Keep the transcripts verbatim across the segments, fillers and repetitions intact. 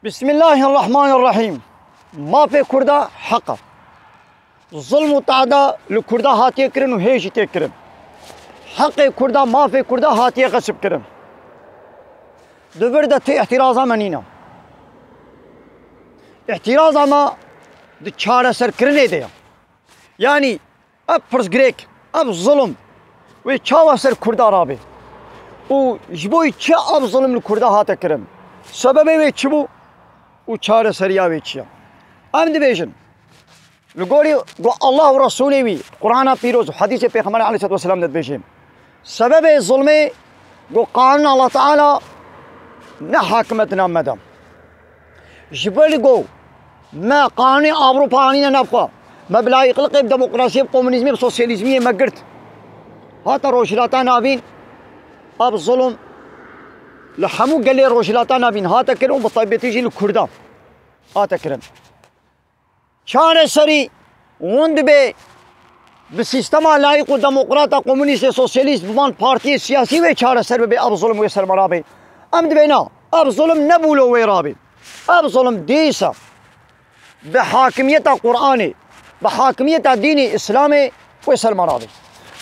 Bismillahirrahmanirrahîm. Mafê Kurda heq e. Zulm û teada li Kurda hatiye kirin û hê jî tê kirin. Heqê Kurda, mafê Kurda hatiye xesip kirin. Di vir de tu îhtiraza me nîne. Îhtiraza me di çareserkirinê de ye. Yanî ev pirsgirêk, ev zulm wê çawa ser Kurda rabe? Û ji bo çi ev zulm li Kurda hate kirin? Sebebê wê çi bû û çareseriya wê çi ye? Em dibêjin, li gorî ku Allah û Resûlê wî, Qur'ana Pîroz û Hedîsê Pêxemberê aleyhisselatu vesselam de dibêje, sebebê zulmê ku qanûna Allah Teala ne hakim e di nav me de. Ji ber ku me qanûnê Ewropa anîne nav xwe, me bi layîqlikê, bi demokrasiyê, bi komunîzmê, bi sosyalîzmiyê me girt. Hate Rojhilata Navîn, ev zulm li hemû gelê Rojhilata Navîn hate kirin û bi taybetî jî li Kurdan hate kirin. Çareserî hûn dibê bi sîstema layîq û demokrata, komunîst ê sosyalîst, bi van partiyê siyasî wê çareser bibe, ev zulm wê ser me rabe. Em dibê na, ev zulm ne bûlo wê rabe. Ev zulm dîsa bi hakimiyeta Qur'anê, bi hakimiyeta dînê Îslamê wê ser me rabe.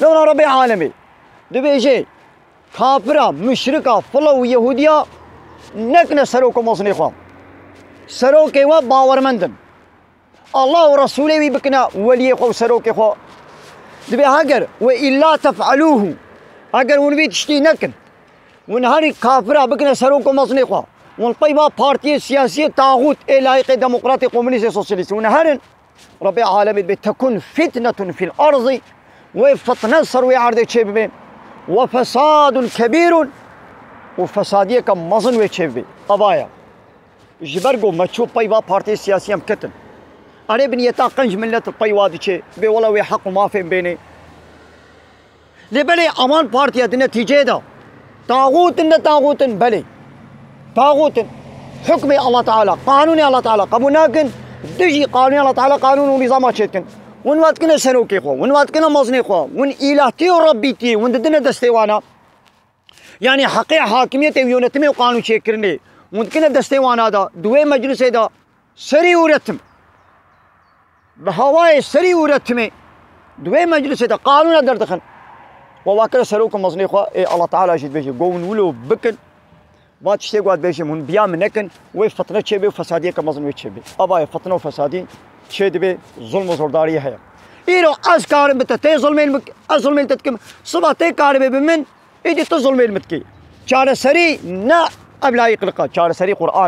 Lewra Rebbê Alemê dibêje, kafira, muşrika, filo û Yehûdiya nekine serok û mezinê xwe. Serokê we bawermend in. Allah û Resûlê wî bikine weliyê xwe û serokê xwe. Dibê heger we illa tef'elûhu, heger hûn vî tiştî nekin, hûn herî kafira bikine serok û mezinê xwe, hûn pey va partiyê siyasiyê taxût ê layîqê demokratê komunîst ê sosyalîst hûn herin, Rebbê alemê dibê tekun fitnetun fil arzi, wê fitne ser wê erdê çêbibe, we fesadun kebîrun, û fesadiyeke mezin wê çêbibe. Eva ye. Ji ber ku me çû pey va partiyê siyasî em ketin. Erê bi niyeta qenc millet li pey wa diçe, bê wela wê heq û mafên bênê. Lê belê awan partiya di netîceyê de taxût in, ne taxût in, belê. Taxût in. Hukmê Allah Teala, qanûnê Allah Teala qebûl nakin, dijî qanûnê Allah Teala, qanûn û nîzama çêdikin. Hûn ve dikine serokê xwe, hûn ve dikine mezinê xwe, hûn îlahtî û rebbîtiyê, hûn didine destê wana. Yanî heqê hakimiyetê û yönetimê û qanûn çêkirinê hûn dikine destê wana de, di wê meclisê de serî ûretim. Bi hawayê serî ûretimê di wê meclisê de qanûna derdixin. We vakire serok û mezinê xwe ê Allah Teala jî dibêje, go hûn wilo bikin. Va tiştê ku dibêjim hûn biya min nekin, wê fitne çêbe û fesadiyeke mezin wê çêbe. Eva ye fitne û fesadî çêdibe, zulm û zordariyê heye. Îro ez karim bi te tê zulmên min, ez zulmên te dikim. Siba tê karibe bi min, Êdî tu zulmê li min dikî. Çareserî ne ev layîqlik e, çareserî Qur'an.